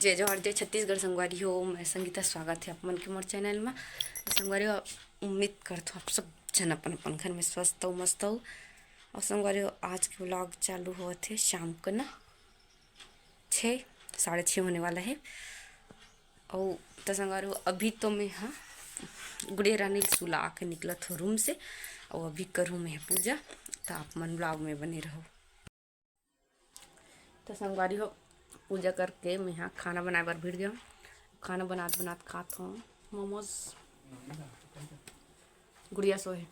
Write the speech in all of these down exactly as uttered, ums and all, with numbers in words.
जय जोहार, जय छत्तीसगढ़ संगवारी हो, मैं संगीता, स्वागत है आप मन के मोर चैनल में। संगवारी हो, उम्मीद करत हो आप सब झन अपन अपन घर में स्वस्थ हो, मस्त हो। और संगवारी हो, आज के व्लॉग चालू होत है शाम को ना, छः, साढ़े छः होने वाला है। और तो संगवारी हो, अभी तो मैं हाँ गुड़िया रानी सुला के निकलत हो रूम से, और अभी करूँ मैं पूजा, तो आप मन व्लॉग में बने रहो। तो संगवारी हो, पूजा करके मैं यहाँ खाना बनाए बर भिड़ गया। खाना बनात बनात खात हूँ मोमोज। गुड़िया सोहे।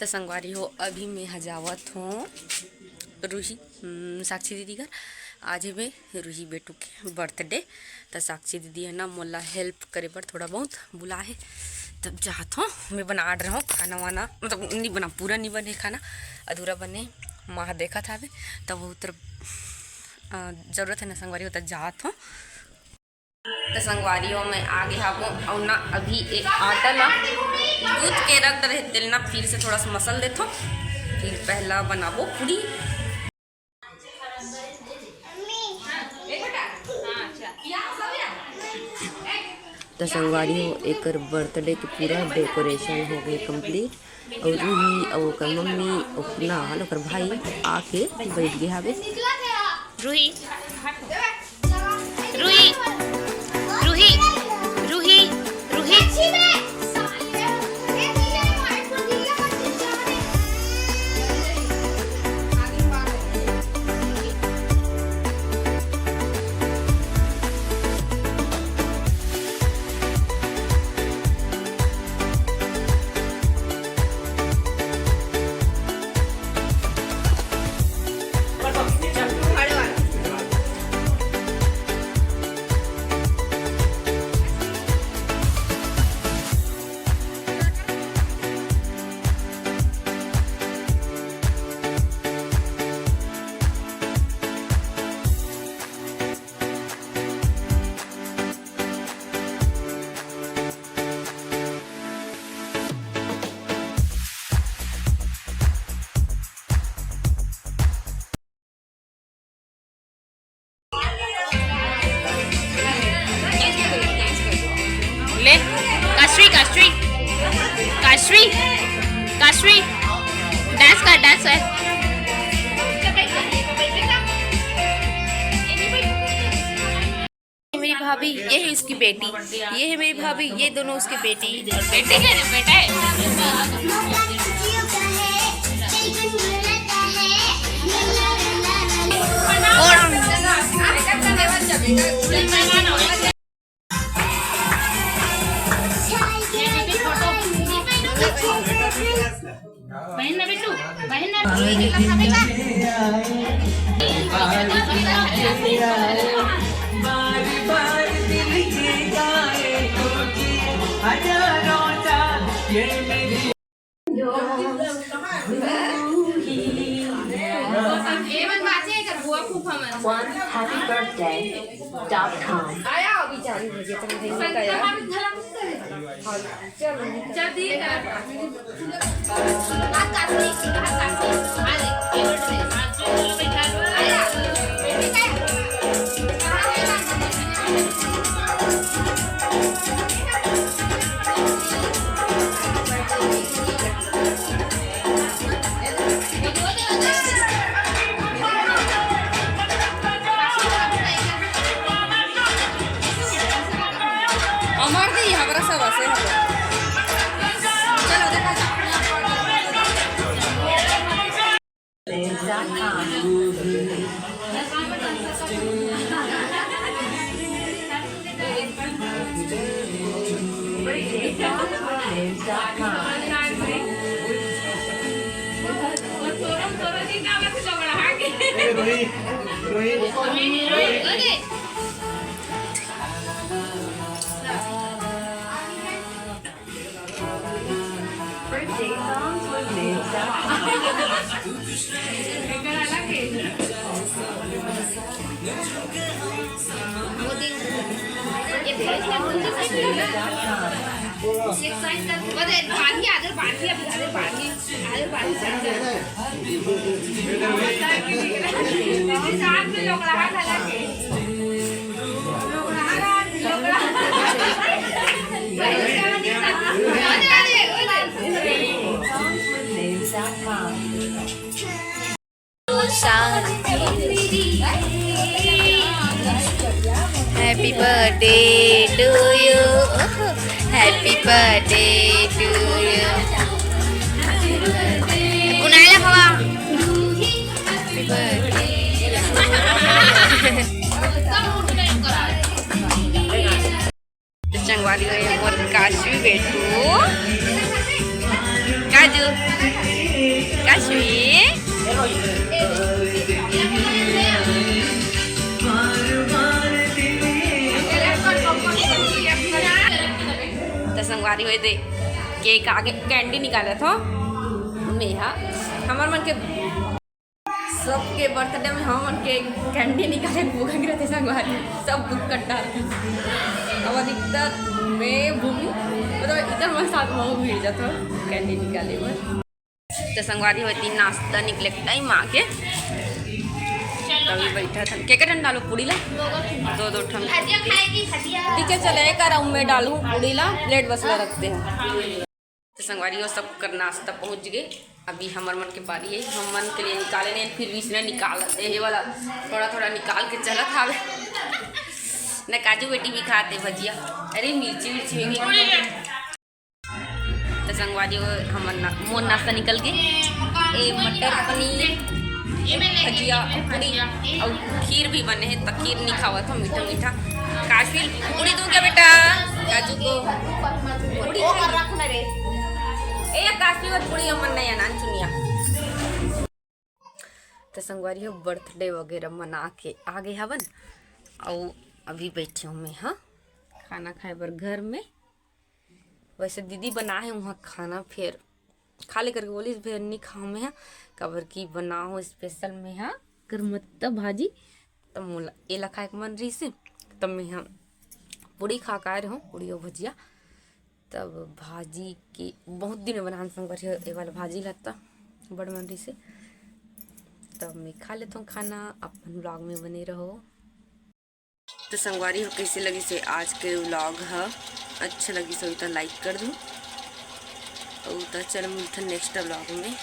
तो संगवारी हो, अभी मैं ह जावत हूँ रूही, हम्म, साक्षी दीदी घर। आज है मैं रूही बेटू के बर्थडे। तो साक्षी दीदी है ना, मोला हेल्प करे बर थोड़ा बहुत बुला है, तब जात हूँ। मैं बना रहा हूँ खाना वाना, मतलब नहीं बना, पूरा नहीं बने खाना, अधूरा बने। माँ देखत हवे, तब वो तरफ जरूरत है ना संगवारी हो, त जात हूँ। तो संगवारी हो, मैं आगे हावो और ना अभी एक आटा ला गूंथ के रख दे रहे तेल ना, फिर से थोड़ा सा मसल देथो, फिर पहला बनाबो पूरी। त संगवारी हो, एकर बर्थडे के पूरा डेकोरेशन हो गए कंप्लीट, और रूही और ओकर मम्मी, ओकर ना, ओकर भाई आके बैठ गए हवे। रूही, रूही, रूही, रूही, रूही। ले, काश्री, काश्री, काश्री, काश्री, डांस कर, डांस कर। मेरी भाभी, ये है उसकी बेटी, ये है मेरी भाभी, ये दोनों उसकी बेटी। बेटी है ना, बेटा है। और बहन ना बेटू, बहन ना। One happy birthday dot com। आया अभी चालू हो गया, तुम देख लो क्या? चल, ठीक है। अमर दी, हमरा सब हंसे हवे। चलो, देखा जाओ। Birthday songs with Lisa। Happy birthday to you. Happy birthday to you. कुणाला हवा. Happy birthday. तो संगवारी हो, ये मोर काशवी बेटू। काजू, काशवी। तो संगवारी हो, दे केक आगे कैंडी निकालत हो। मेहा हमर मन के सबके बर्थडे में हमन के कैंडी निकाले के भूखा गिरथे संगवारी, सब भूख कट्टा रथे। अब अधिकतर मैं भूमि, मतलब इधर मन साथ में भीड़ जात हो कैंडी निकाले में। तो संगवारी हो, तीन नाश्ता निकले के टाइम आके तभी बैठा था। के के ठन डालो पूड़ी ला? दो दो ठन। ठीक है, चले एक आराम में डालू पूड़ी ला, प्लेट बस ला रखते हैं। तो संगवारी हो, सब कर नाश्ता पहुंच गए। अभी हमर मन के पारी है, हम मन के लिए निकाले नहीं, फिर भी इसने निकाल दे ये वाला, थोड़ा थोड़ा निकाल के चलत हावे। न काजू बेटी भी खाते भजिया, अरे मिर्ची मिर्ची भी। तो संगवारी हो, हमर ना, मोर नाश्ता निकल गए। ए मटर पनीर, भजिया, पूड़ी और खीर भी बने है, तो खीर नहीं खावत हो, मीठा मीठा। काशवी, पूड़ी दूं क्या बेटा? काजू को पूड़ी खाई। ए, या काशवी और पूड़ी हमन नहीं आना चुनिया। तो संगवारी हो, बर्थडे वगैरह मना के आ गए हवन, और अभी बैठे हूँ मैं, हाँ, खाना खाए बर घर में। वैसे दीदी बनाए वहाँ खाना, फिर खा ले करके बोलिस, फिर नहीं खाओ मैं हा, काबर की बनाओ स्पेशल में हा करमत्ता भाजी। तब मोला एला खाए के मन रहिस, तब मैं हा पूड़ी खा के आए रहूँ, पूड़ी और भजिया। तब भाजी के बहुत दिन बनान संगवारी हो, ए वाला भाजी ला त बड़ मन रहिस, तब मैं खा लेथों खाना। अपन ब्लॉग में बने रहो। तो संगवारी हो, कैसे लगिस हे आज के व्लॉग ह? अच्छा लगिस होही त लाइक कर दू, अउ त चल मिलथन नेक्स्ट व्लॉग में।